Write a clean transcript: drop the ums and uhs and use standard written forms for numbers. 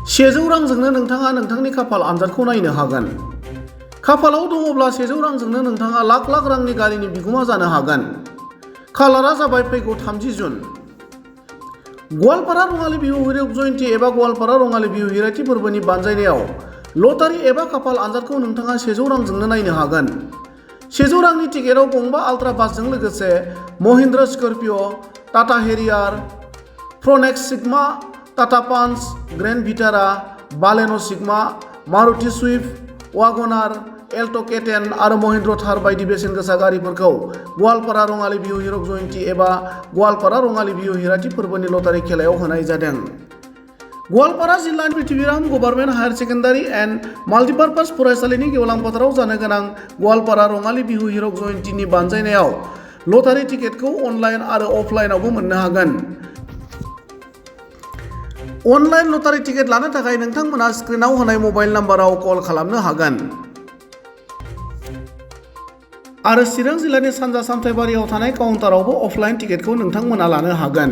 100 रांजोंनो नोंथाङा नोंथांनि खाफाल आनजादखौ नायनो हागोन। खाफालाव दङब्ला 100 रांजोंनो नोंथाङा लाख लाख रांनि गारिनि बिगुमा जानो हागोन। खालारा जाबाय फैगौ 30 जुन। गवालपारा रङाली बिहु हिरक जयन्ती एबा गवालपारा रङाली बिहु हिराथि फोरबोनि बानजायनायाव लटारि एबा खाफाल आनजादखौ नोंथाङा 100 रांजोंनो नायनो हागोन। 100 रांनि टिकेटआव गंबा आल्ट्रा बासजों लोगोसे Mahindra Scorpio', Tata Harrier, Fronx Sigma, Tata Punch, Grand Vitara, Baleno' Sigma, Maruti Swift, WagonR, Alto' K10 आरो महिन्द्र थार बायदि बेसेन गोसा गारिफोरखौ गवालपारा रङाली बिहु हिरक जयन्ती एबा गवालपारा रङाली बिहु हिराथि फोरबोनि लटारि खेलायाव होनाय जादों। गवालपारा जिल्लानि पृथ्वीराम government higher secondary and multipurpose फरायसालिनि गेवलां फोथाराव जानो गोनां गवालपारा रङाली बिहु हिरक जयन्तीनि बानजायनायाव लटारि टिकेटखौ अनलाइन आरो अफलाइनावबो मोननो हागोन। अनलाइन लटारि टिकेट लानो थाखाय नोंथांमोना स्क्रिनाव होनाय मबाइल नाम्बाराव कल खालामनो हागोन। आरो चिरां जिल्लानि सानजा सामथाइबारियाव थानाय काउन्टारावबो अफलाइन टिकेटखौ नोंथांमोना लानो हागोन।